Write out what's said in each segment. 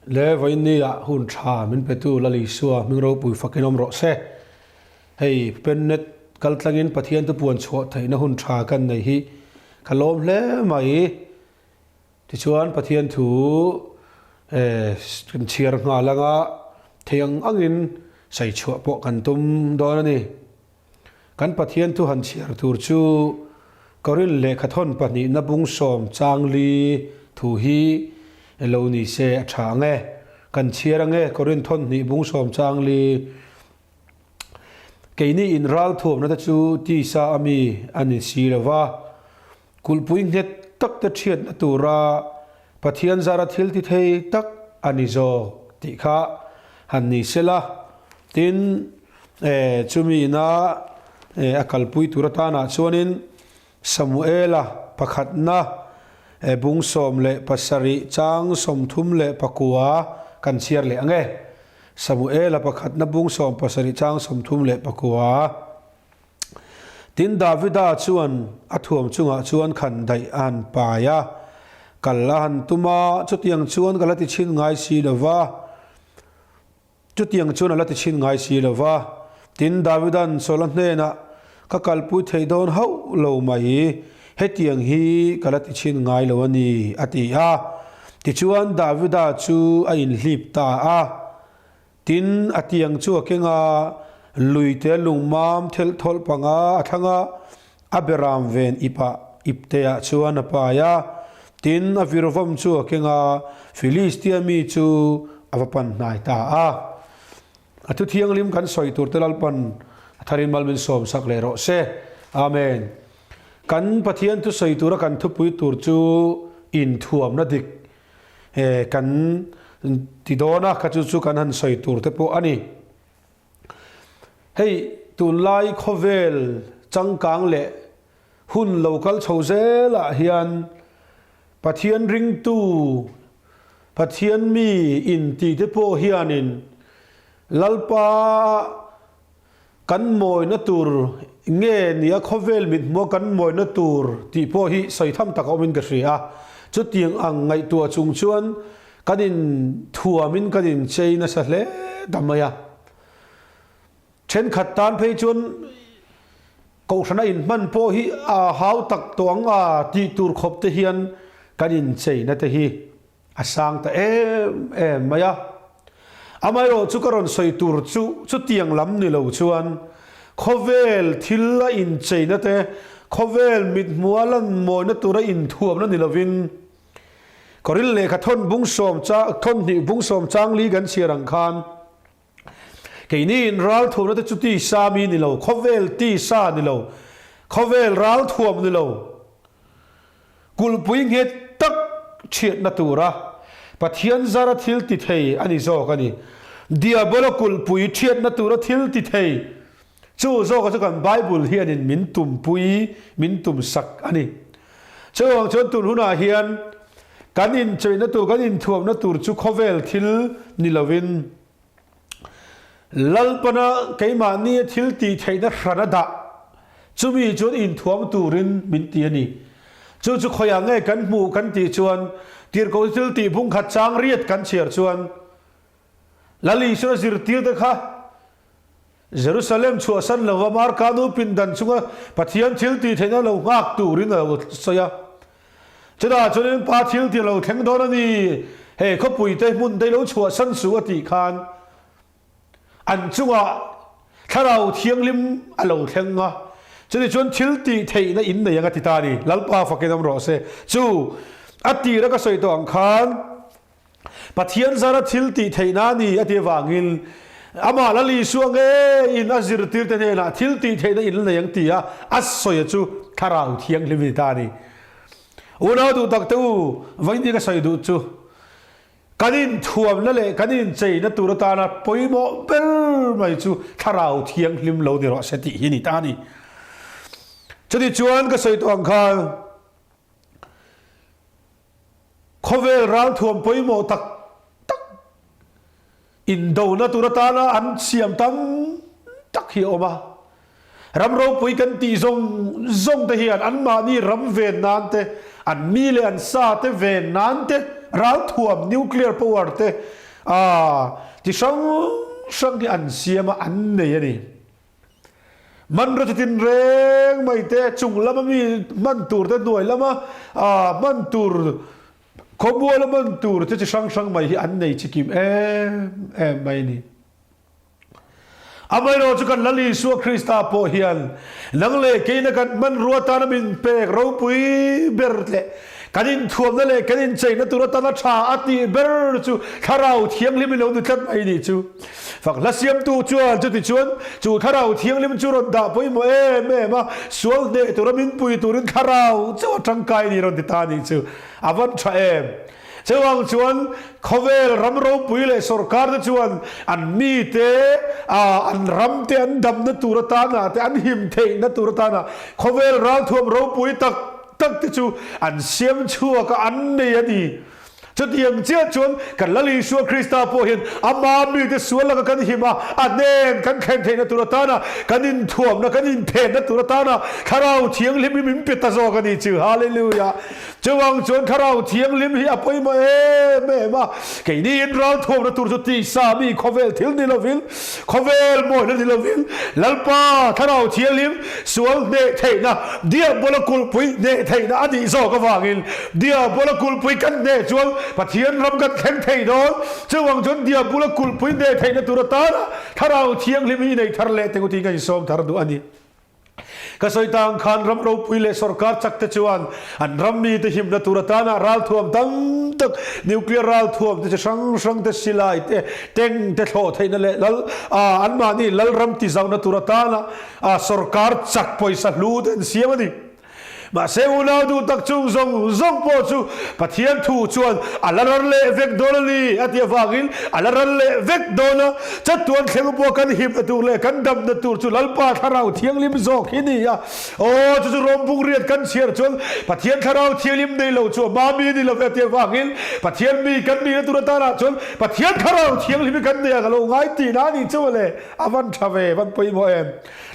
Le vawiinni ah hun tha min petu Lal Isua hming ropui fakin awm rawh se. Hei Pennet kal tlangin Pathian te puan chhuah theihna hun tha kan nei hi ka lawm hle mai. Tichuan Pathian thu kan chhiar nghal anga thei ang angin sawi chhuah pawh kan tum dawn a ni. Kan Pathian thu han chhiar tur chu Korin lehkhathawn pahnihna bung sawm changli thu hi lo ni se a tha ang e. Kan chhiar ang e, Korin thawn hnih bung sawm changli. Keini in ral thuamna te chu tisa a mi a ni si lo va, kulhpui nghet tak te thiatna tura Pathian zara thil ti thei tak a ni zawk tih kha han ni sela. Tin, chumi ina a kalpui tur atanah chuanin Samuela pakhatna bung 17 chang 39 kan chhiar leh ang e. Samuela pakhatna bung 17 chang 39. Tin, Davida chuan a thuam chungah chuan khan daih a han pai a, kal a han tum a, chutiang chuan ka la ti chhin ngai si lo va. Chutiang chuan a la ti chhin ngai si lo va. Tin, Davida'n Saula hnenah, Ka kalpui thei dawn hauh lo mai, hetiang hi ka la ti chhin ngai lo a ni, a ti a. Tichuan, Davida chu a inhlip ta a. Tin, a tiang chu a keng a, luite lungmam thelh thawlh panga a thlang a, a beram ven ipah ipteah chuan a pai a. Tin, a virvawm chu a keng a, Filistia mi chu a va pan hnai ta a. A thu thianghlim kan sawi tur te Lalpan a tharin mal min sawm sak leh rawh se. Amen. Kan Pathian thu sawi tura kan thupui tur chu inthuamna dik kan ti dawn a, kha chu chu kan han sawi tur te pawh a ni. Hei tunlai khawvel changkang leh hun lo kal chho zelah hian Pathian ringtu, Pathian mi inti te pawh hianin Lalpa kan mawina tur nge nia khawvel mithmua kan mawina tur tih pawh hi sawi tham tak a awmin ka hria a. Chutiang ang ngaihtuah chung chuan kan inthuamin kan inchei nasa hle ta mai a. Thenkhat tan phei chuan kohhrana inhman pawh hi a hau tak tawh ang a tih tur khawp te hian kan incheina te hi a sang ta em em mai a. Amaherawh chu ka rawn sawi tur chu chutiang lam ni lo chuan khawvel thil a incheina te, khawvel mithmua lan mawina tura inthuamna ni lovin Korin lehkha thawn bung sawm chang thawn hnih bung sawm chang li kan chhiar ang khan Keini in ralthuamna te chu tisa mi ni lo, khawvel tisa ni lo, khawvel ralthuam ni lo, kulhpui nghet tak chhiatna tura Pathian zara thil ti thei a ni zawk a ni. Diabola kulhpui chhiatna tura thil ti thei chu zawka chu kan Bible hianin min tumpui, min tumsak a ni. Chuvang chuan tun hunah hian kan incheina tur, kan inthuamna tur chu khawvel thil ni lovin Lalpana keimahnia thil tih theihna hran a dah, chumi chuan inthuam turin min ti a ni. Chu chu khawiah nge kan hmuh kan tih chuan Tirhkoh thil tih bung khat chang riat kan chhiar chuan Lal Isua zirtirte kha Jerusalem chhuahsan lova Marka nu pindan chunga Pathian thil tih theihna lo nghak turin a lo sawi a. Chutah chuanin Pa thil tih a lo thleng dawn a ni, hei khawpuite hmun te lo chhuahsan suh a tih khan an chungah Thlarau Thianghlim a lo thleng a, chutih chuan thil tih theihna in nei ang a ti ta a ni. Lalpa fakin awm rawh se. Chu a tira ka sawi tawh ang khan, Pathian zara thil tih theihna a ni a tih avangin amah Lal Isua ngeiin a zirtirte hnenah thil tih theihna in la nei ang tia a sawi chu Thlarau Thianghlim a ni ta a ni. Unau duh tak te u, vawiin ka sawi duh chu kan inthuamna leh kan incheina tur atana pawimawh ber mai chu Thlarau Thianghlim lo ni rawh se tih hi a ni ta a ni. Chutichuan ka sawi tawh ang khan, Khawvel ralthuam pawimawh tak tak indona tur atana an siam tam tak hi a awm a. Ram ropui kan tih zawng zawng te hian anmahni ram ven nan te, an mi leh an sa te ven nan te ralthuam, nuclear power te chi hrang hrang hi an siam a, an nei a ni. Hmanraw chi tinreng mai te, chung lama mi hman tur te, hnuai lama hman tur, khawmuala hman tur te chi hrang hrang mai hi an nei chi kim em em mai a ni. Amaherawh chu kan Lal Isua Krista pawh hian nang leh keina kan hmanrua tana min pek ropui ber leh kan inthuamna leh kan incheina tur atana tha a tih ber chu Thlarau Thianghlim i lo ni tlat mai nih chu. Fak hla siamtu chuan chuti chuan chu Thlarau Thianghlim chu rawn dah pawimawh em em a, sual hneh tura min pui turin Thlarau chauh a tangkai ni rawn ti ta nih chu a van tha em. Chuvang chuan khawvel ram ropui leh sorkar te chuan an mite an ram te an damna tur atana te an him theihna tur atana khawvel ralthuam ropui tak tak te chu an siam chhuak a, an nei a ni. Chutiang chiah chuan kan Lal Isua Krista pawh hian ama mite sual laka kan him a, a hnen kan thlen theihna tur atana kan inthuamna, kan inphenna tur atana Thlarau Thianghlim hi min pe ta zawk a ni chu. Hallelujah! Chuvang chuan Thlarau Thianghlim hi a pawimawh em em a, keini in ralthuamna tur chu tisa mi khawvel thil ni lovin, khawvel mawina ni lovin, Lalpa Thlarau Thianghlim sual hneh theihna, Diabola kulhpui hneh theihna a nih zawk avangin Diabola kulhpui kan hneh chuan Pathian ram kan thleng thei dawn. Chuvang chuan Diabola kulhpui hneh theihna tur atana Thlarau Thianghlim hi i nei thar leh teng u tiin ka insawm thar duh a ni. Ka sawi ta ang khan ram ropui leh sorkar chak te chuan an ram mite himna tur atana ralthuam tam tak, nuclear ralthuam te chi hrang hrang te, silai te, tank te thlawh theihna leh lal anmahni lalram tizauna tur atana sorkar chak pawisa hlu te an siam a ni. Mahse unau duh tak chung zawng zawng pawh chu Pathian thu chuan a la ral leh vek dawn a ni a tih avangin a la ral leh vek dawn a. Chatuan thleng pawh kan himna tur leh kan damna tur chu Lalpa Thlarau Thianghlim zawk hi ni a. Aw, chu chu Rom bung riat kan chhiar chuan Pathian Thlarau Thianghlim nei lo chu a mami a ni lo ve a tih avangin Pathian mi kan nihna tur atanah chuan Pathian Thlarau Thianghlim hi kan nei a ka lo ngai tihna a nih chu mawle. A van tha ve, van pawimawh em.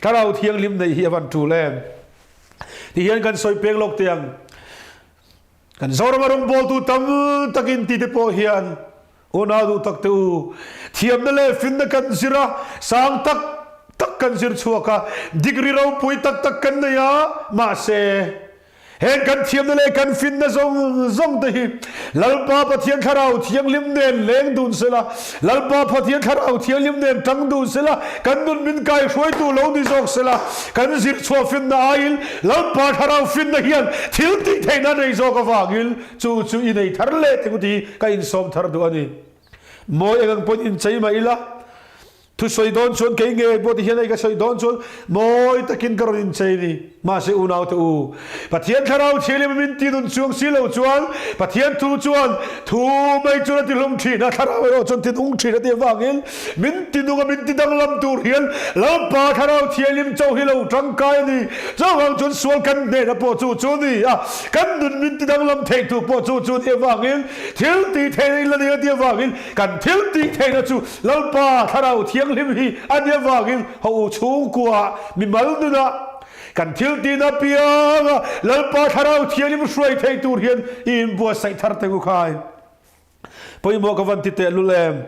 Thlarau Thianghlim neih hi a van tul em. Tihian kan sawi pek lawk teh ang. Kan Zorama rawngbawltu tam takin tite pawh hian unau duh tak te u, thiamna leh finna kan zir a, sang tak tak kan zir chhuak a, degree ropui tak tak kan nei a, mahse heng kan thiamna leh kan finna zawng zawng te hi Lalpa Pathian Thlarau Thianghlim nen leng dun sela, Lalpa Pathian Thlarau Thianghlim nen tang dun sela, kan nun min kaihruaitu lo ni zawk sela, kan zir chhuah finna aiin Lalpa Thlarau finna hian thil tih theihna nei zawk avangin chu chu i nei thar leh teng tih ka insawm thar duh a ni. Mawi eng ang pawhin inchei mah ila. Thusawi dawn chuan kei ngei pawh ti hian hei ka sawi dawn chuan mawi takin ka rawn inchei ni. Mahse unaute u, Pathian Thlarau Thianghlim min ti nun chuang si lo chuan Pathian thu chuan thu mai chuan a ti hlum thin a, Thlarau erawh chuan ti nung thin a tih avangin min ti nung a, min ti danglam tur hian Lalpa Thlarau Thianghlim chauh hi lo tangkai a ni. Chuvang chuan sual kan hnehna pawh chu chu a ni a, kan nun min ti danglam theih tur pawh chu chu a nih avangin thil tih theihna in la nei a tih avangin kan thil tih theihna chu Lalpa Thlarau Thianghlim hi a nia vangin ho u chhungkua mimal nunah kan thil tihna pianga Lalpa Thlarau Thianghlim hruai thei tur hian i inbuatsaih thar teh u khai. Pawimawh ka van ti teh lul em?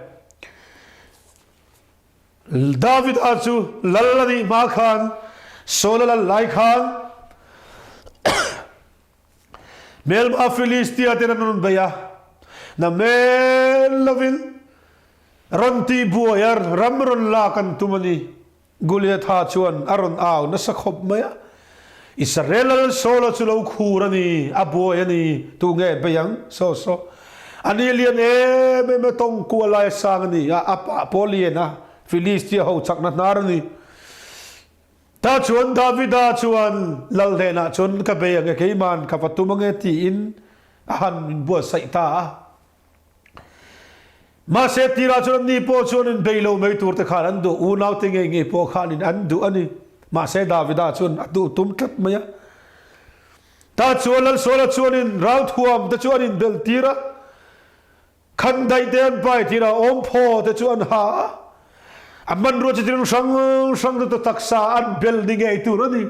Davida chu lal a nih hma khan Saul a lal lai khan Hmelma Filistia ten an rawn bei a, na hmel lovin rawn tihbuai a, ram rawn lak an tum a ni. Goliatha chuan a rawn au nasa khawp mai a, Israel lal Saula chu lo khur a ni, a buai a ni, tu nge bei ang? Saw saw. A ni lian em em a, tawng kua lai a sang a ni a, a pah pawh a lian a, Filistia ho chakna hnar a ni. Tah chuan Davida chuan lal hnenah chuan ka bei ange keiman ka va tum ange tiin a han inbuatsaih ta a. Mahse tirah chuan anni pawh chuan in bei lo mai tur te khan an duh, unaute ngei ngei pawh khanin an duh a ni. Mahse Davida chuan a duh tum tlat mai a. Tah chuan Lal Saula chuanin ralthuam te chu an inbelh tir a. Khandaih te an pai tir a, awmphaw te chu an ha a, a hmanrua chi tin hrang hrang te chu taksa an bel ni ngei tur a ni.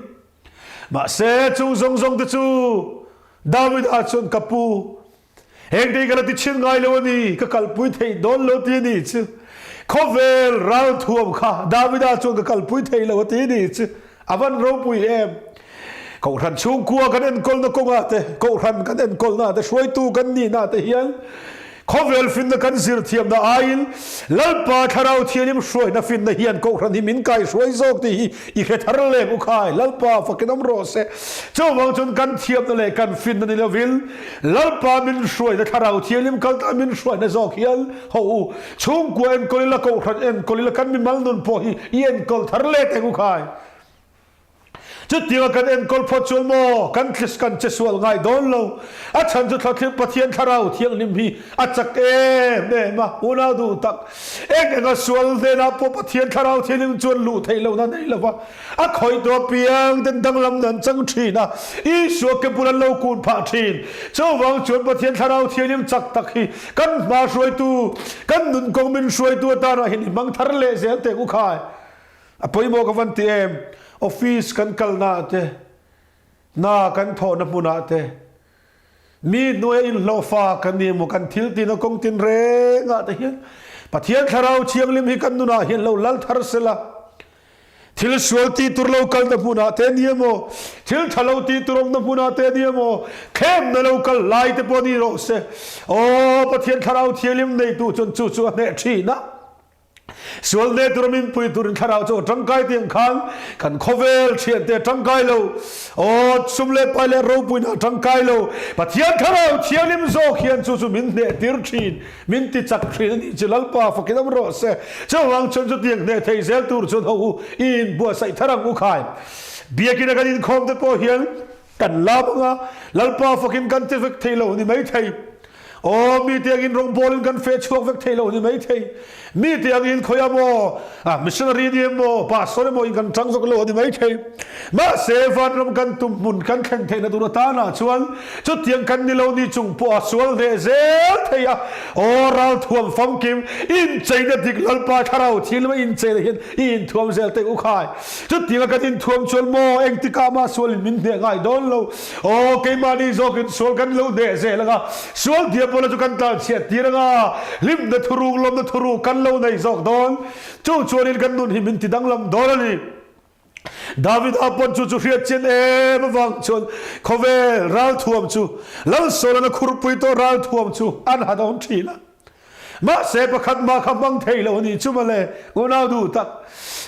Mahse, chung zawng zawng te chu Davida chuan, Ka pu, Heng te hi ka la ti chhin ngai lo a ni, ka kalpui thei dawn lo ti a ni chu. Khawvel ralthuam kha Davida chuan ka kalpui thei lo a ti a ni chu. A van ropui em! Kohhran chhungkua kan enkawlna kawngah te, kohhran kan enkawlna te, hruaitu kan nihna te hian khawvel finna kan zir thiamna aiin Lalpa Thlarau Thianghlim hruaina finna hian kohhran hi min kaihruai zawk tih hi i hre thar lem u khai. Lalpa fakin awm rawh se. Chuvang chuan kan thiamna leh kan finna ni lovin Lalpa min hruaina Thlarau Thianghlim kaltlang min hruaina zawk hian ho u. Chhungkua enkawl ila, kohhran enkawl ila, kan mimal nun pawh hi i enkawl thar let eng u khai. Chutianga kan enkawl phawt chuan maw kan thlis kan che sual ngai dawn lo. A chhan chu Thlathlirh Pathian Thlarau Thianghlim hi a chak em em a, unau duh tak. Eng enga sual hnenah pawh Pathian Thlarau Thianghlim chuan luh theih lohna nei lo va, a khawih tawh apiang ten danglam nan chang thin a, Isua ke bul an lo kun phah thin. Chuvang chuan Pathian Thlarau Thianghlim chak tak hi kan hma hruaitu, kan nun kawng min hruaitu atana hian i hmang thar leh zel teh u khai. A pawimawh ka van ti em? Office kan kalnaah te, hna kan thawhna hmunah te, mi hnuaia inhlawhfa kan ni emaw kan thil tihna kawng tin rengah te hian Pathian Thlarau Thianghlim hi kan nunah hian lo lal thar sela, thil sual tih tur lo kalna hmunah te ni emaw, thil tha lo tih tur awmna hmunah te ni emaw, thlemna lo kal lai te pawh ni rawh se. Aw Pathian Thlarau Thianghlim neitu chuan chu chu a hneh thin a. Sual hneh tura min pui turin thlarau chu a tangkai tih ang khan kan khawvel thiante a tangkai lo. Aw, sum leh pai leh ropuina a tangkai lo. Pathian thlarau thianghlim zawk hian chu chu min hneh tir thin, min ti chak thin a nih chu Lalpa fakin awm rawh se. Chuvang chuan chutiang hneh thei zel tur chuan ho u i inbuatsaih thar ang u khai. Biakina kan inkhawm te pawh hian Kan lam anga Lalpa fakin kan ti vek thei lo ni mai thei. Aw, mite angin rawngbawlin kan feh chhuak vek thei lo ni mai thei. Mite angin khawiah maw, missionary ni emaw, pastor emaw in kan tang vek lo ni mai thei. Mahse, vanram kan tum hmun kan thleng theihna tur atana chuan chutiang kan ni lo ni chung pawh a sual hneh zel thei a. Aw, ralthuam famkim, incheina dik Lalpa thlarau thilma incheina hian i inthuam zel teh u khai. Chutianga kan inthuam chuan maw engtikah mah sualin min hneh ngai dawn lo. Aw, keimahni zawkin sual kan lo hneh zel anga, sual diabola chu kan tlanchhiat tir anga, hlimna thuruk, lawmna thuruk kan lo nei zawk dawn. Chu chuanin kan nun hi min ti danglam dawn a ni. Davida pawn chu chu hriat chian em avang chuan khawvel ralthuam chu Lalsawlan a khurpui tawh ralthuam chu an ha dawn thin a. Mahse pakhat mah kha hmang thei lo a nih chu mawle, unau duh tak.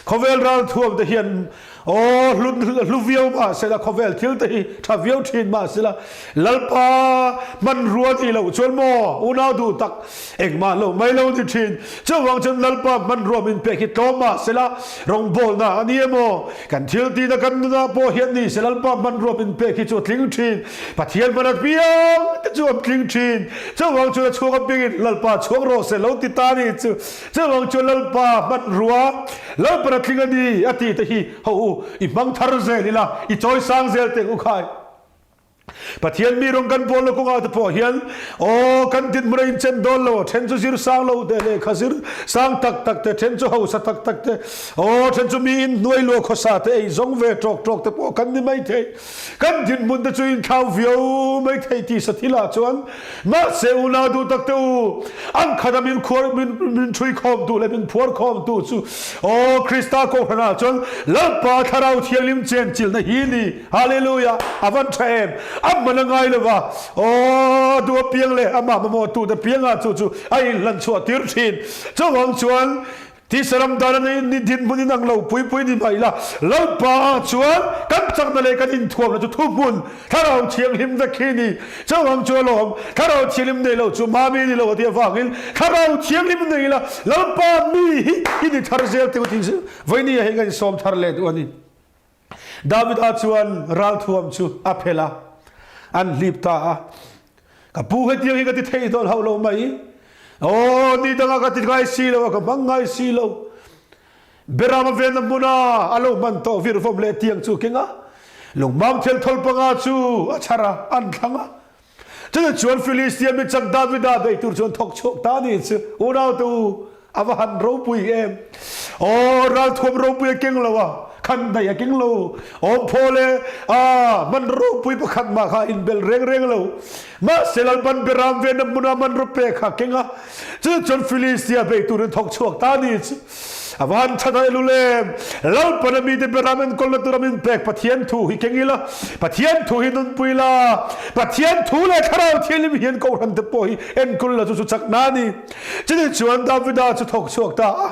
Khawvel ralthuam te hian aw hlu hlu viau mah sela, khawvel thil te hi tha viau thin mah sela, Lalpa hmanrua nih loh chuan maw unau duh tak engmah lo mai lo ni thin. Chuvang chuan Lalpa hmanrua min pek hi tlawm mah sela, rawngbawlna a ni emaw, kan thil tihna kan nunah pawh hian ni se Lalpa hmanrua min pek hi chu a tling thin. Pathian hman apiang te chu an tling thin. Chuvang chuan a chhuak apiangin Lalpa chhuak rawh se lo ti ta ni chu. Chuvang chuan Lalpa hmanrua, Lalpan a tling a ni a tih te hi ho u, i hmang thar zel ila, i chawi sang zel teh u khai. Pathian mi rawng kan pawl na kawngah te pawh hian aw kan dinhmun a inchen dawn lo, then chu zir sang lo te, lehkha zir sang tak tak te, then chu hausa tak tak te, aw then chu mi inhnuai luah khawsa te ei zawng ve tawk tawk te pawh kan ni maithei. Kan dinhmun te chu inthlau viau mai thei tih sa thilah chuan mahse unau duh tak te u, an khata min khuar min min ṭhui khawm tu leh min phuar khawm tu chu aw Krista Kohhranah chuan Lalpa Thlarau Thianghlim chenchilhna hi ni. Hallelujah! A van ṭha em! A hman a ngai lo va, aw duh apiang leh amah mamawh tute piangah chu chu a inhlan chhuah tir ṭhin. Chuvang chuan Tisa ram dan a nei ni dinhmun in ang lo pui pui ni mai la, Lalpa ah chuan kan chakna leh kan inthuamna chu thuhmun Thlarau Thianghlim vek hi ni. Chuvang chu alawm, Thlarau Thianghlim nei lo chu mami ni lo a tih avangin Thlarau Thianghlim nei la, Lalpa mi hi i ni thar zel tih u tih vawinia hei ka insawm thar leh duh a ni. Davida chuan ralthuam chu a phelh a, an hlip ta a. Ka pu hetiang hi ka ti thei dawn hauh lo mai. Aw, ni dangah ka ti ngai si lo a, ka hmang ngai si lo. Beram a venna hmuna a lo hman tawh virvawm leh tiang chu keng a, lungmam thel thawl panga chu a chhar a, an thlang a. Chutah chuan Filistia mi chak Davida beih tur chuan thawk chhuak ta ni chu unaute u a va han ropui em! Aw, ralthuam ropui a keng lo a. Khandaih a keng lo. Awmphaw leh a hman ropui pakhat mah kha a inbel reng reng lo. Mahse Lalpan Beram venna hmuna hmanraw pek kha a keng a, chu chuan Filistia bei turin thawk chhuak ta a ni chu. A va han that a elul em! Lalpan a mite Beram enkawlna tura min pek Pathian thu hi keng ila, Pathian thu hi nunpui la, Pathian thu leh Thlarau Thianghlim hian Kohhran te pawh hi enkawl la chu chu chakna a ni. Chutih chuan Davida chu thawk chhuak ta a.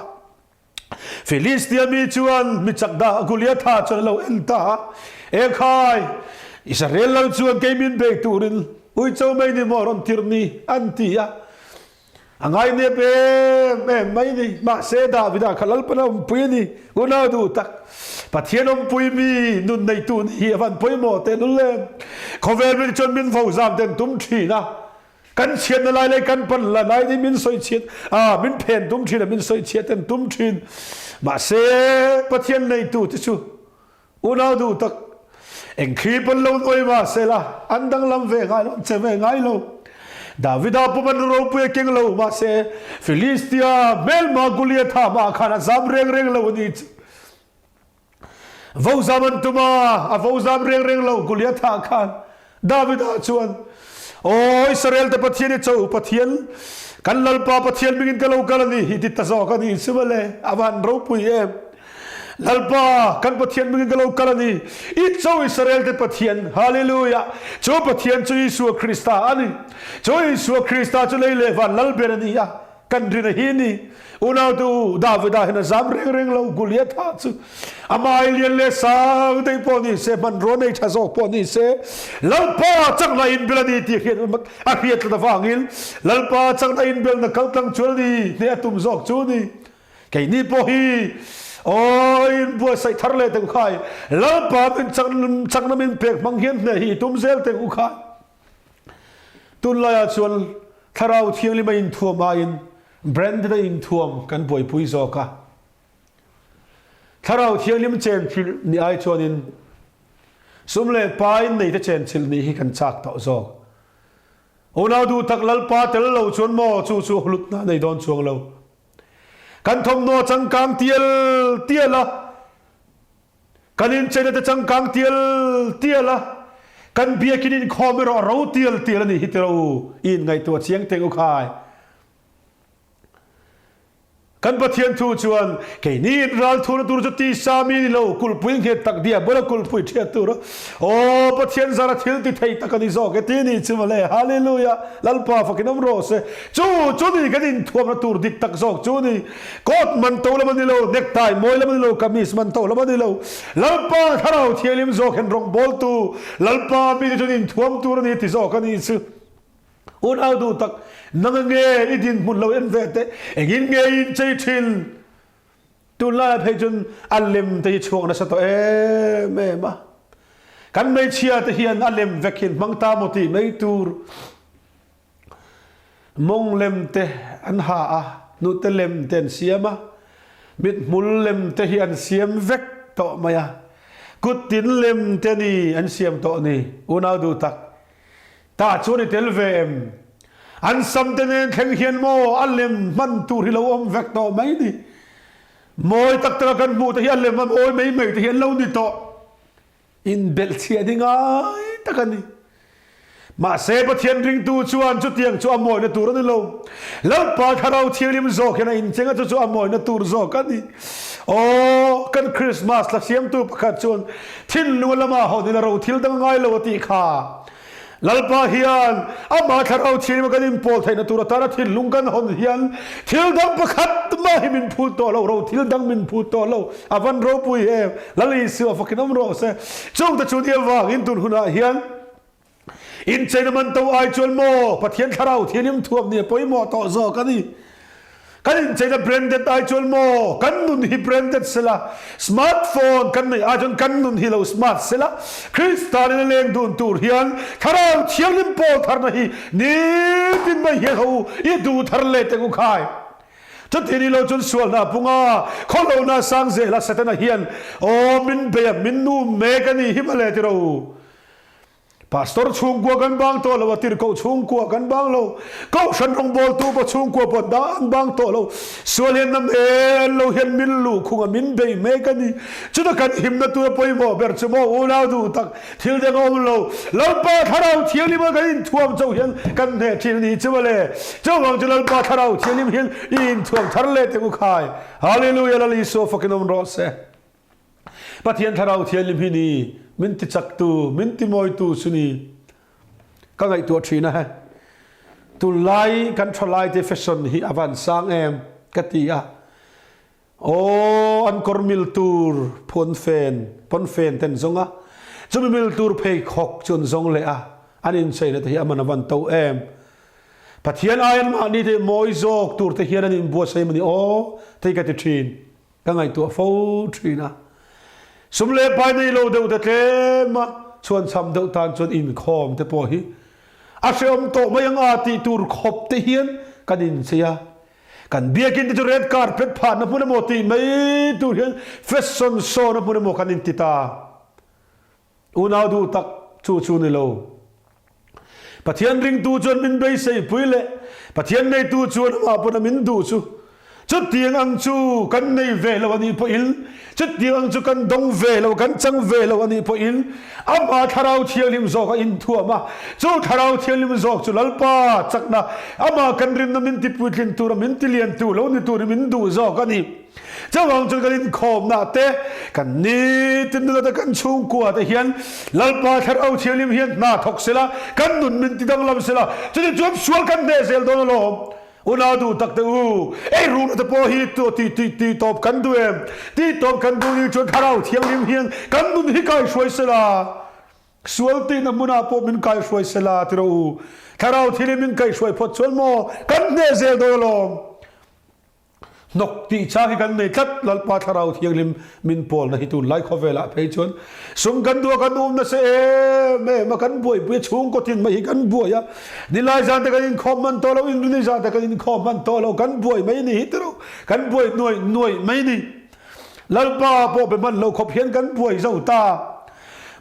Filistia mi chuan mi chak dah Goliatha chuan a lo en ta a, Ekhai, Israel lal chuan kei min bei turin uicho mai ni maw rawn tirh ni? an ti a. A ngainep em em mai ni. Mahse Davida kha Lalpan a awmpui a ni. Unau duh tak, Pathian awmpui mi nun neitu nih hi a van pawimawh tehlul em? Khawvel mi chuan min vo zam den tum thin a. Kan chhiatna lai leh kan pan la lai nih min sawi chhiat a, min phen tum thin a, min sawi chhiat an tum thin. Mahse, Pathian neitu te chu unau duh tak eng thli pawn lo nuai mah se la, an danglam ve ngai lo, an che ve ngai lo. Davida pawh an ropui a keng lo, mahse Filistia hmelma Goliatha hmaah khan a zam reng reng lo a ni chu. Vozam an tum a, a vozam reng reng lo, Goliatha khan Davida chuan, Aw Israel te Pathian i cho Pathian, kan Lalpa Pathian mingin ka lo kal a ni hi ti ta zawk a ni chu mawle, a va han ropui em! Lalpa, kan Pathian mingin ka lo kal a ni, i cho Israel te Pathian, Hallelujah! Chu Pathian chu Isua Krista a ni. Chu Isua Krista chu lei leh van lal ber a ni a. Kan rin a hi ni. Unau te u, Davida hian a zam reng reng lo, Goliatha chu amah ai lian leh sang daih pawh ni se, hmanrua nei tha zawk pawh ni se, Lalpa chakna inbel a ni tih hriat a hriat tlat avangin Lalpa chakna inbelna kal tlang chuan a ni hneh a tum zawk chu ni. Keini pawh hi aw inbuatsaih thar leh teh u khai, Lalpa min chakna min pek hmang hian hneh hi i tum zel teh u khai. Tunlaiah chuan Thlarau Thianghlim a inthuam aiin branded a inthuam kan buaipui zawk a. Thlarau Thianghlim chenchilh nih ai chuanin sum leh pai neite chenchilh nih hi kan chak tawh zawk. Unau duh tak Lalpa tel lo chuan maw chu chu hlutna a nei dawn chuang lo. Kan thawmhnaw changkang tial tial a. Kan incheina te changkang tial tial a, kan biakin inkhawm erawh a ro tial tial a nih hi tiro u, i inngaihtuah chiang teng u khai. Kan Pathian thu chuan, Keini inral thuna tur chu tisa mi ni lo, kulhpui nghet tak diabol a kulhpui thiat tur a, aw Pathian zara thil ti thei tak a ni zawk e ti ni chu mawle, Hallelujah, Lalpa fakin awm rawh se, chu chu ni kan inthuamna tur dik tak zawk chu ni. Coat man to lam a ni lo, necktie mawi lam a ni lo, kamis man to lam a ni lo. Lalpa Thlarau Thianghlim zawk hian rawngbawltu, Lalpa mite chuan inthuam tur a ni ti zawk a ni chu. Unau duh tak, nang nge i dinhmun lo en ve teh, engin nge i inchei thin? Tunlaiah phei chuan a lem te hi chhuak nasa tawh em em a. Kan hmeichhia te hian a lem vek hi an hmang ta maw tih mai tur. Mawng lem te an ha a, hnute lem te an siam a, mithmul lem te hi an siam vek tawh mai a, kut tin lem te ni an siam tawh ni, unau duh tak tah chuan i tel ve em? An sam te nen thleng hian maw a lem hman tur hi lo awm vek tawh mai ni? Mawi tak taka kan hmuh te hi a lem a mawi mai mai te hi an lo ni tawh. Inbelhchhiah hi ngai tak a ni. Mahse, Pathian ringtu chuan chutiang chu a mawina tur a ni lo. Lalpa Thlarau Thianghlim zawk hian a incheng a, chu chu a mawina tur zawk a ni. Aw, kan Krismas thla siamtu pakhat chuan thinlunga lama hawn ila ro thil dang a ngai lo a tih kha. Lalpa hian amah Thlarau Thianghlim a kan inpawl theihna tur atana thinlung kan hawn hian thil dang pakhat mah hi min phut tawh lo, ro thil dang min phut tawh lo. A van ropui em! Lal Isua fakin awm rawh se. Chungte chu ni avangin tun hunah hian incheina man to ai chuan maw Pathian Thlarau Thianghlim thuam ni a pawimawh tawh zawk a ni. Kan incheina branded ai chuan maw kan nun hi branded sela, smart phone kan neih ai chuan kan nun hi lo smart sela, Krista nena leng dun tur hian Thlarau Thianghlim pawl tharna hi nitin mai hian ho u i duh thar leh teng u khai. Chuti ni lo chuan sualna punga khawlohna sang zela Setana hian aw min bei a min nu mek a ni hi mawle tiro u. Pastor chhungkua kan bang tawh lo a, tirhkoh chhungkua kan bang lo, kohhran rawngbawltu pawh chhungkua pawh an bang tawh lo. Sual hian nam en lo hian min luh khung a, min bei mek a ni. Chuta kan himna tura pawimawh ber chu maw unau duh tak thil deng a awm lo. Lalpa Thlarau Thianghlim a kan inthuam chauh hian kan hneh thin a ni chu mawle. Chuvang chu Lalpa Thlarau Thianghlim hian i inthuam thar leh teh u khai. Hallelujah Lal Isua fakin awm rawh se. Pathian Thlarau Thianghlim hi ni min ti chaktu, min ti mawitu chu ni ka ngaihtuah thin a he. Tunlai kan thalaite fashion hi a van sang em ka ti a. Aw an kawr mil tur phuanfen, pawnfen te an zawng a, chumi mil tur pheikhawk chu an zawng leh a, an incheina te hi a man a van to em. Pathian ai an mahni te mawi zawk tur te hian an inbuatsaih em a ni aw te hi ka ti thin. Ka ngaihtuah fo thin a. Sum leh pai nei lo deuh te tlem a chhuanchham deuh tan chuan inkhawm te pawh hi a hrehawm tawh mai ang a tih tur khawp te hian kan inchei a. Kan biakin te chu red carpet phahna hmun emaw tih mai tur hian fashion show na hmun emaw kan inti ta. Unau duh tak chu chu ni lo. Pathian ringtu chuan min beiseipui leh Pathian neitu chuan amah pawn a min duh chu. Chutiang ang chu kan nei ve lo a nih pawhin, chutiang ang chu kan dawng ve lo, kan chang ve lo a nih pawhin, amah Thlarau Thianghlim zawk a inthuam a, chu Thlarau Thianghlim zawk chu Lalpa chakna, amah kan rinna min tipuitlin tura min tiliantu lo ni turin min duh zawk a ni. Chuvang chuan kan inkhawmna te, kan nitin nuna te, kan chhungkua te hian Lalpa Thlarau Thianghlim hian hna thawk sela, kan nun min ti danglam sela, chutiang chuan sual kan hneh zel dawn alawm. Unau duh tak te u, ei rukna te pawh hi ti ti ti tawp kan duh em? Ti tawp kan duh ni chuan Thlarau Thianghlim hian kan nun hi kaihruai sela, sual tihna hmunah pawh min kaihruai sela ti rawh u. Thlarau Thianghlim min kaihruai phawt chuan maw kan hneh zel dawn alawm. Hnawk tih chang hi kan nei tlat, Lalpa Thlarau Thianghlim min pawlna hi tunlai khawvelah phei chuan sum kan duh a kan um nasa em em a, kan buaipui a, chhungkaw tin mai hi kan buai a, nilai zan te kan inkhawm hman tawh lo, inrini zan te kan inkhawm hman tawh lo, kan buai mai ni hi tiro, kan buai nuaih nuaih mai ni. Lalpa pawh be hman lo khawp hian kan buai zo ta.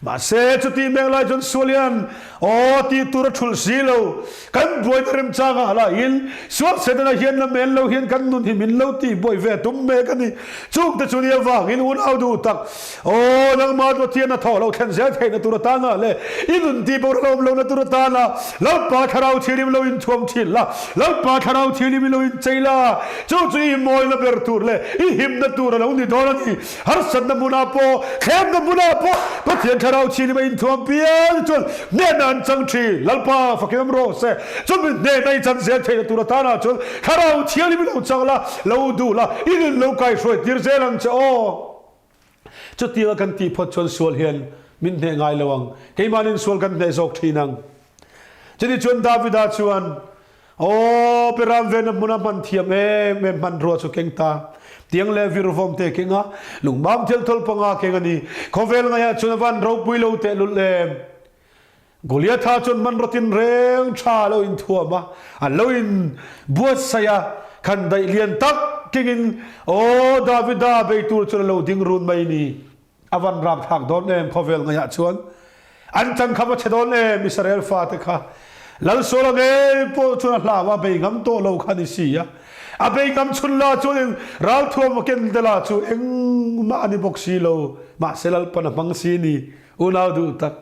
Mahse, chuti meng lai chuan sual hian aw tih tur a thulh si lo. Kan buaina remchangah lahin sual Setana hian la mel lo hian kan nun hi min lo tih buai ve tum mek a ni. Chungte chu ni avangin unau duh tak, aw nangmah Pathian a thawh lo thlen zel theihna tur atana leh i nun tih boral awm lohna tur atana Lalpa Thlarau Thianghlim lo inthuam thin la, Lalpa Thlarau Thianghlim i lo inchei la, chu chu i mawina ber tur leh i himna tur a lo ni dawn a ni. Harsatna hmunah pawh, thlemna hmunah pawh Pathian Thlarau Thianghlim a inthuam piang chuan hnehna an chang thin. Lalpa fakin awm rawh se. Chumi hnehna i chan zel theihna tur atanah chuan Thlarau Thianghlim i lo chang la, lo duh la, i nun lo kaihruai tir zel ang che aw. Chutianga kan tih phawt chuan sual hian min hneh ngai lo ang. Keimahnin sual kan hneh zawk thin ang. Chutichuan Davida chuan Aw, Peram vena hmuna hman thiam em em hmanrua chu keng ta. Tiang leh virvawm te keng a, lungmam thil thawl panga keng a ni. Khawvel ngaiah chuan a van ropui lo tehlul em. Goliatha chuan hmanraw tinreng tha a lo inthuam a, an lo in buatsaih a, khandaih lian tak kengin Aw, Davida bei tur chuan a lo ding run mai ni. A van rapthlak dawn em khawvel ngaihah chuan an chan kha va chhe dawn em Israel fate kha Lal Saula ngei pawh chuan a hlau a bei ngam tawh lo kha ni si a a bei ngam chhun la chuan in ralthuam a ken te la chu engmah a ni bawk si lo mahse Lalpan a hmang si ni unau duh tak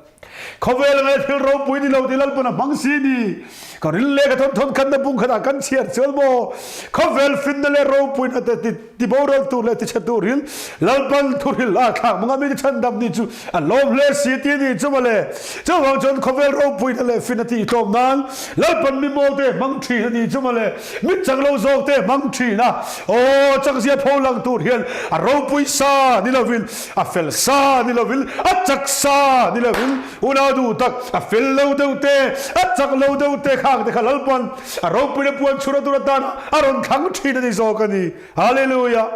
Khawvel nge thil ropui ni lo ti Lalpan a hmang si ni. Ka ril leh ka thawn thawn khat na bung khatah kan chhiar chuan maw khawvel finna leh ropuina te ti ti boral tur leh ti chhe turin Lalpan thuhril a thlak manga mi ti chhandam ni chu a lawm hle si ti ni chu mawle. Chuvang chuan khawvel ropuina leh finna tih tlawm nan Lalpan mi mawl te hmang thin a ni chu mawle. Mit chak lo zawk te hmang thin a aw chakzia pho lang tur hian a ropui sa ni lovin A fel sa ni lovin, a chak sa ni lovin, unau duh tak, a fel lo deuh te, a chak lo deuh te khang te kha Lalpan a ropuina puan chhura tur atan a rawn thlang thin a ni zawk a ni. Hallelujah!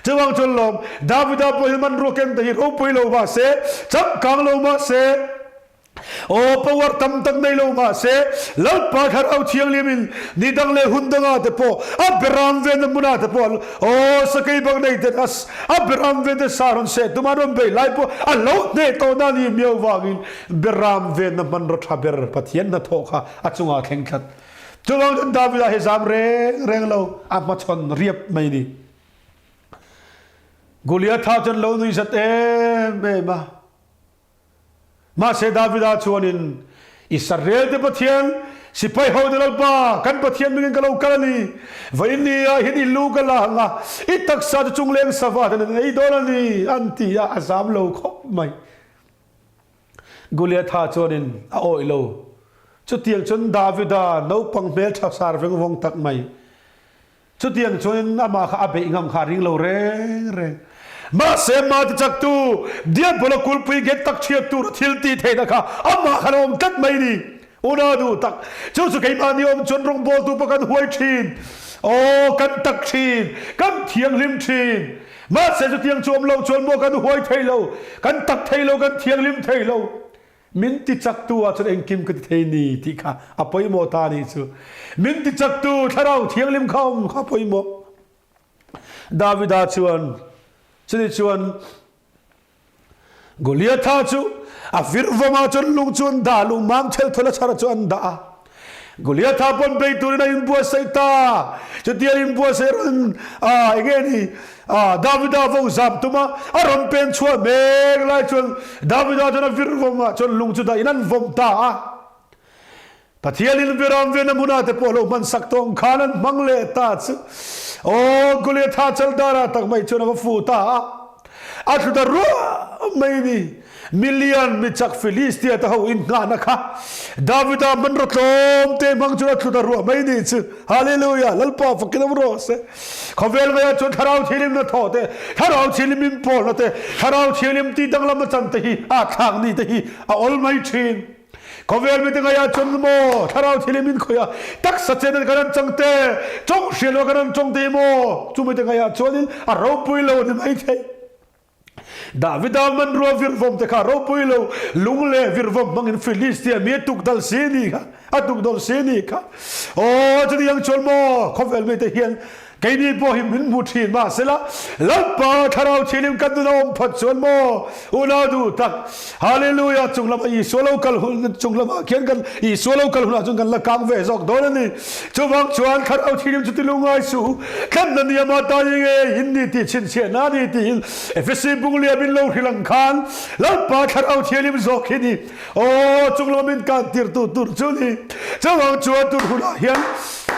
Chuvang chuan lawm, Davida pawh hi hmanrua ken te hi ropui lo mah se, changkang lo mah se. Aw power tam tak nei lo mahse Lalpa Thlarau Thianghlimin ni dang leh hun dangah te pawh a beram venna hmunah te pawh aw sakei bak nei ten a a beram ven te sa rawn seh tum a rawn bei lai pawh a lo hneh tawhna a nih miau vangin beram venna hmanraw tha ber Pathian hnathawh kha a chungah a thleng tlat. Chuvang chuan Davida hi zam reng reng lo a hmachhawn riap mai ni. Goliatha chuan lo nui zat em em a. Mahse Davida chuanin, Israelte Pathian, sipai hote Lalpa, kan Pathian mingin ka lo kal a ni. Vawiin ni ah hian i lu ka la ang a, i taksa chu chungleng sava ten an ei dawn a ni, an ti a, a zam lo khawp mai. Goliatha chuanin a awih lo. Chutiang chuan Davida naupang hmeltha sar veng vawng tak mai Chutiang chuanin amah kha a beih ngam kha a ring lo reng reng. Mahse mah tichaktu Diabola kulpui nghet tak chhiat tura thil tih theihna kha amah khan a awm tlat mai ni. Una duh tak, chu chu keimahni awm chuan rawngbawltu pawh kan huai thin. Aw, kan tak thin, kan thianghlim thin. Mahse chutiang chu awm lo chuan maw kan huai thei lo, kan tak thei lo, kan thianghlim thei lo. Min ti chaktu ah chuan engkim ka ti thei ni tih kha a pawimawh ta anih chu. Min ti chaktu Thlarau Thianghlim kha awm kha a pawimawh. Davida chuan chuni chuan Goliatha chu a virvawm ah chuan lung chu an dah lung mam thel thawl a chhar chu an dah a. Goliatha pawn bei turin a inbuatsaih ta. Chutia inbuatsaih rawn ah enge ni ah Davida vo zam tum a, a rawn pen chhuah mek lai chuan Davida chuan a vir vawm ah chuan lung chu dahin an vawm ta a. Pathianin viram vena hmunah te pawh lo hman sak tawh ang khan an hmang leh ta chu. Aw Goliatha chaldar ah tak mai chuan a va fu ta a. A thlu ta ruah mai ni. Milian mi chak Filistia te ho innghahna kha Davida hmanraw tlawm te hmang chuan a thlu ta ruah mai ni chu. Hallelujah! Lalpa fakin awm rawh se. Khawvel maiah chuan Thlarau Thianghlimna thawh te, Thlarau Thianghlim inpawlna te, Thlarau Thianghlim tih danglamna chan te hi a thlak ni te hi a awl mai thin. Khawvel mite ngaiah chuan maw Thlarau Thianghlim inkhawih a, taksa chenna kan an chang te, tawng hriatloh kan an tawng te hi maw chu mite ngaiah chuanin a ropui lo a ni maithei. Davida hmanrua virvawm te kha ropui lo, lung leh virvawm hmangin Filistia mi a tukdal si ni kha, a tukdawl si ni kha. Aw, chutiang chuan maw khawvel mite hian keini pawh hi min hmu thin mahsela, Lalpa Thlarau Thianghlim kan nun a awm phawt chuan maw unau duh tak, Hallelujah, chung lama Isua lo kal hun, chung lamah khian kan Isua lo kal hunah chuan kan la kang ve zawk dawn a ni. Chuvang chuan Thlarau Thianghlim chu ti lungngai suh, Tlanna ni ama ta i nge in ni tih chhinchhiahna a ni tiin Efesi bunglia min lo hrilh ang khan Lalpa Thlarau Thianghlim zawk hi ni. Aw, chung lama min kan tirtu tur chu ni. Chuvang chuan tun hunah hian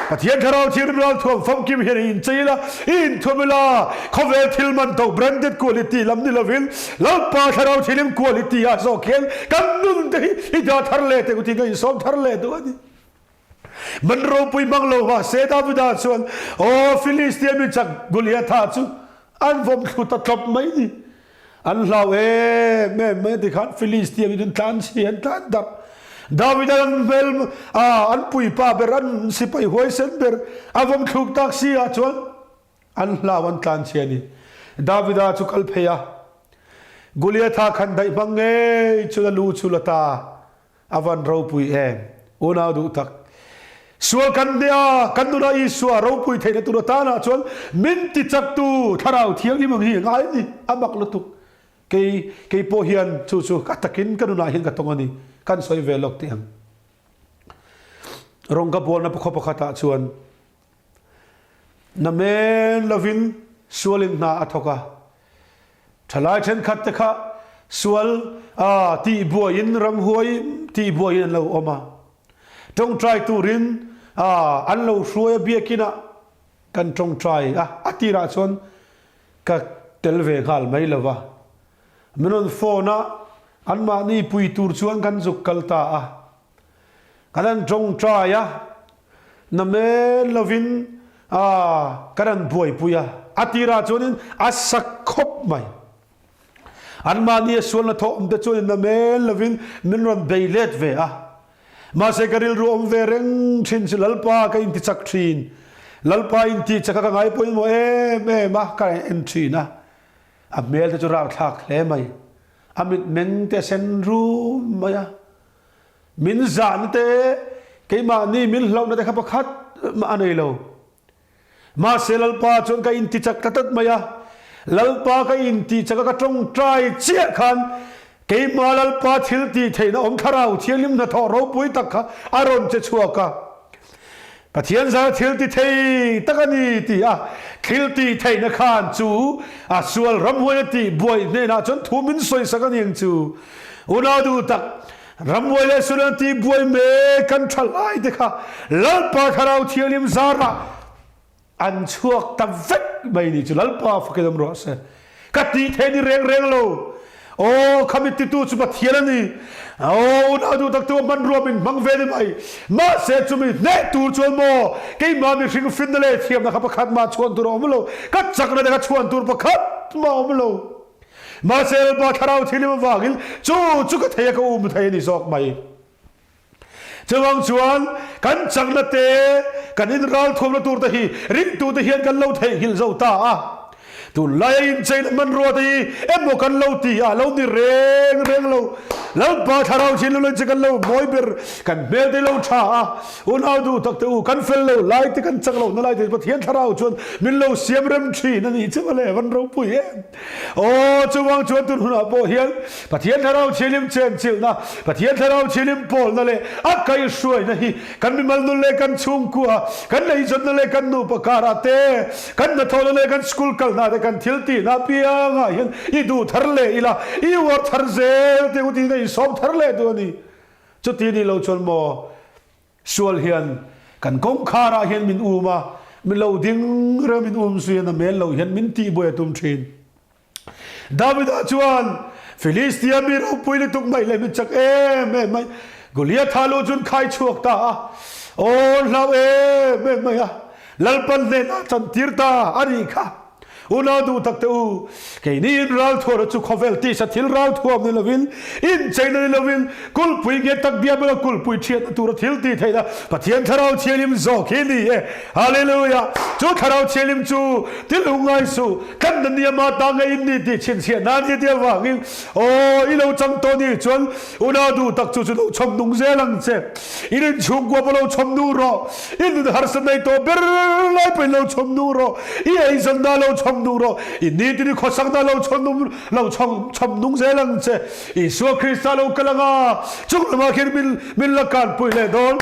Pathian Thlarau Thianghlim ralthuam famkim hian i inchei ila, i inthuam ila, khawvel thil man to branded quality lam ni lovin Lalpa Thlarau Thianghlim quality ah zawk hian kan nun te hi i dah thar leh teh kutin ka insawm thar leh duh a ni. Man ropui hmang lo mahse Davida chuan, Aw Filistia mi chak Goliatha chu an vawm thlu ta tlawp mai ni. An hlau em em mai tikhan Filistia mi chu an tlan chhi, an tlan darh. Davida an hmel a, an puipa ber, an sipai huaisen ber a vawm thluk tak si ah chuan an hlau an tlan chhi a ni. Davida chu kal phei a, Goliatha khan daih hmang ngei chuan a lu chu la ta. A van ropui em? Unau duh tak. Sual kan nia, kan nunah Isua ropui theihna tur atanah chuan min ti chaktu Thlarau Thianghlim ang hi a ngai a ni. A mak lutuk. Kei, kei pawh hian chu chu a takin ka nunah hian ka tawng a ni. Kan sawi ve lawk teh ang. Rawng ka bualna khaw pakhatah chuan Na men lovin sualin hna a thawk a. Thalai thenkhat te kha sual a tihbuaiin ramhuai tihbuaiin an lo awm a. Tawngtai turin a an lo hruai a biakin ah kan tawngtai a, a tirah chuan ka tel ve nghal mai lo va. Min rawn phone a, anmahni pui tur chuan kan zuk kal ta a. Kan han tawngtai a, na men lovin a kan han buaipui a, a tirah chuanin a sak khawp mai. Anmahni a sualna thawh awm te chuanin na men lovin min rawn bei let ve a. Mahse ka rilru awm ve reng thin chu Lalpa ka intichak thin. Lalpa intichak a ka ngai pawimawh em em a, ka en thin a. A hmel te chu rauhthlak hle mai. A mitmeng te a sen rum mai a. Min zahna te, keimahni min hlauhna te kha pakhat mah a nei lo. Mahse Lalpa chuan ka intichak ta tlat mai a, Lalpa ka intichak a ka tawngtai chiah khan keimah Lalpa thil tih theihna awm thlarau thianghlim hnathawh ropui tak kha a rawn che chhuak a. Pathian zara thil ti thei tak a ni ti a thil tih theihna khan chu a sual ramhuai a tih buai hnenah chuan thu min sawisak a ni ang chu. Unau duh tak, Rambuai leh Sudan tih buai mek kan tha lai te kha Lalpa Thlarau Thianghlim zarah an chhuak ta vek mai ni chu Lalpa fakin awm rawh se. Ka tih theih ni reng reng lo. Aw khami titu chu Pathian a ni. Aw unau duh tak tu a hmanrua min hmang ve ni mai. Mahse chumi hneh tur chuan maw keimah mihring finna leh thiamna kha pakhat mah chhuan tur a awm lo. Ka chakna te kha chhuan tur pakhat mah a awm lo. Mahse Lalpa Thlarau Thianghlim avangin chu chu ka thei a ka um thei a ni zawk mai. Chuvang chuan kan chakna te, kan inralthuamna tur te hi ringtute hian kan lo theihnghilh zo ta a. Tunlaia incheina hmanrua te hi emaw kan lo ti a, lo ni reng reng lo. Lalpa Thlarau Thianghlim lo inche kan lo mawi ber, kan hmel te lo tha a, unau duh tak te u, kan fel lo lai te, kan chak lohna lai te Pathian Thlarau chuan min lo siam rem thin a nih che mawle, van ropui em. Aw, chuvang chuan tun hunah pawh hian Pathian Thlarau Thianghlim chenchilhna, Pathian Thlarau Thianghlim pawlna leh a kaihhruaina hi kan mimal nun leh kan chhungkua, kan leizawnna leh kan nupa karah te, kan hnathawhna leh kan school kalna te, kan thil tihna apiangah hian i duh thar leh ila, i uar thar zel teh u tiin a insawm thar leh duh a ni. Chuti nih loh chuan maw? Sual hian kan kawngkhar ah hian min um a, mi lo ding reng min um zui a na mel lo hian min tihbuai a tum thin. Davida chuan Filistia mi ropui lutuk mai leh mi chak em em mai Goliatha lu chu an khai chhuak ta a, aw hlau em em mai a, Lalpan hnenah chantir ta a nih kha. Unau duh tak te u, keini in ralthuamna chu khawvel tisa thil ralthuam ni lovin, incheina ni lovin, kulpui nge tak biabula kulpui thiatna tura thil tih theihna Pathian Thlarau Thianghlim zawk hi ni e. Hallelujah! Chu Thlarau Thianghlim chu ti lungngai suh, kan na niama ta ngei in ni tih chhinchhiah nan hi ti avangin, aw, i lo chang tawh ni chuan unau duh tak chu chu lo chhawm nung zel ang che. I rin chhungkua pawh lo chhawm nu rawh. I nun harsa nei tawh ber lai pawhin lo chhawm nu rawh. I eizawnna lo chhawm nu rawh. I nitin i khawsakna lo chhawm nung lo chhawm chhawm nung zel ang che. Isua Krista lo kal anga chung lamah khian min min la kanpui leh dawn.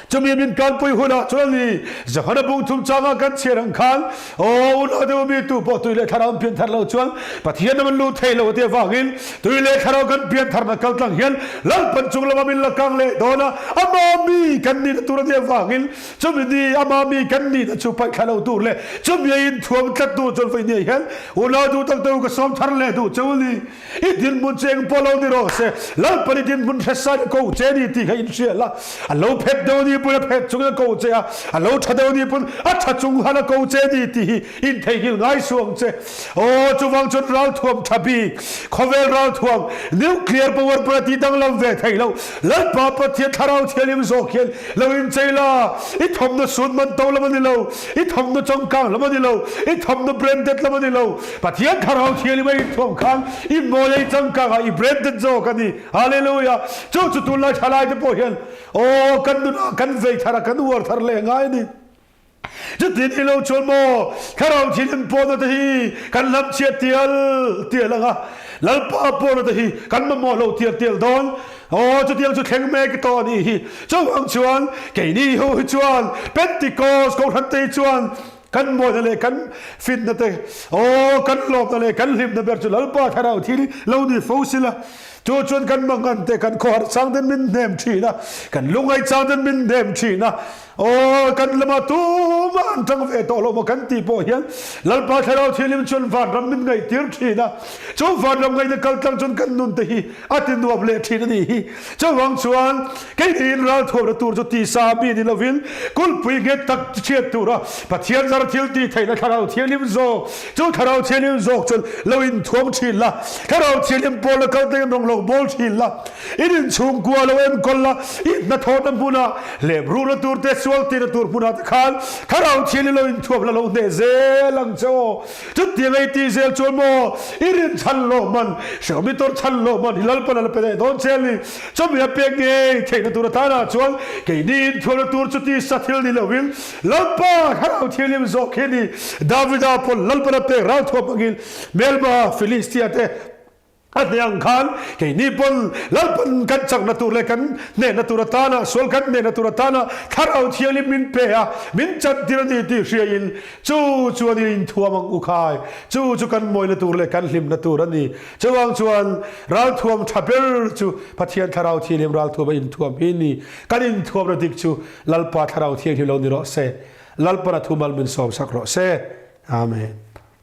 Chumi min kanpui hunah chuan a ni Johana bung thum changa kan chhiar ang khan Aw unau deuh mi tu pawh tui leh thlarau an pian thar loh chuan Pathian ram an lut thei lo a tih avangin tui leh thlarau kan pian tharna kal tlang hian Lalpan chung lama min la kang leh dawn a, ama mi kan nihna tur a tih avangin chumi ni ama mi kan nihna chu paih thla lo tur leh chumi a inthuam tlat tur chuan vawiin ah hian unau duh tak deuh ka sawm thar leh duh cheu a ni. I dinhmun chu eng pawh lo ni rawh se, Lalpan i dinhmun hre sain a ko che ni tih kha inhria la. A lo phet deuh ni pawn a phet chungin a ko che a, a lo tha deuh ni pawn a tha chung han a ko che ni tih hi intheihnghilh ngai suh ang che. Aw, chuvang chuan ralthuam tha bik, khawvel ralthuam, nuclear power pawn a tih danglam ve thei lo. Lalpa Pathian Thlarau Thianghlim zawk hian lo inchei la, i thawmhnaw sun man to lam a ni lo, i thawmhnaw changkang lam a ni lo, i thawmhnaw branded lam a ni lo, Pathian Thlarau Thianghlim a inthuam khan i mawi a i changkang a, i branded zawk a ni. Hallelujah! Chu chu tunlai thalai te pawh hian aw kan nunah kan vei thar a, kan uar thar leh ngai a ni. Chutin i lo chuan maw Thlarau Thianghlim pawhna te hi kan hlamchhiat tial tial ang a, Lalpa pawhna te hi kan mamawh lo tial tial dawn. Aw chutiang chu thleng mek tawh a nih hi. Chuvang chuan keini ho hi chuan Pentecost Kohhran te hi chuan Kan mawina leh kan fitna te, aw, kan lawmna leh kan hlimna ber chu Lalpa Thlarau thil lo ni fo sila. Chu chuan kan mangan te, kan khawhar chang ten min hnem thin a, kan lungngaih chang ten min hnem thin a, aw, kan lamah tumah an tang ve tawh lo maw kan tih pawh hian Lalpa Thlarau Thianghlim chuan vanram min ngaihtir thin a, chu vanram ngaihna kal tlang chuan kan nun te hi a ti nuam leh thin a nih hi. Chuvang chuan keini in ralthuamna tur chu tisa mi ni lovin kulhpui nghet tak chhiat tura Pathian zar thil tih theihna Thlarau Thianghlim zawk, chu Thlarau Thianghlim zawk chuan lo inthuam thin la, Thlarau Thianghlim pawlna kal tengin rawng lo. lo bawl thin la, in inchhungkua lo enkawl la, i hnathawhna hmunah hlep ruhna tur te, sual tihna tur hmunah te khan Thlarau Thianghlim lo inthuam la lo hneh zel ang che aw. Chutiang ei tih zel chuan maw i rin chhan loh man, hrehawm i tawrh chhan loh man hi Lalpan a la pe daih dawn che a ni. Chawhmeh a pek ngei theihna tur atanah chuan keini inthuamna tur chu tisa thil ni loin Lalpa Thlarau Thianghlim zawk hi a ni. Davida pawn Lalpan a pek ralthuam hmangin Hmelma Philistia te A hneh ang khan keini pawn Lalpan kan chakna tur leh kan hnehna tur atana, sual kan hnehna tur atana Thlarau Thianghlim min pe a, min chantir a ni tih hriain chu chuan i inthuam ang u khai. Chu chu kan mawina tur leh kan hlimna tur a ni. Chuvang chuan ralthuam tha ber chu Pathian Thlarau Thianghlim ralthuam a inthuam hi ni. Kan inthuamna dik chu Lalpa Thlarau Thianghlim lo ni rawh se. Lalpan a thumal min sawmsak rawh se. Amen.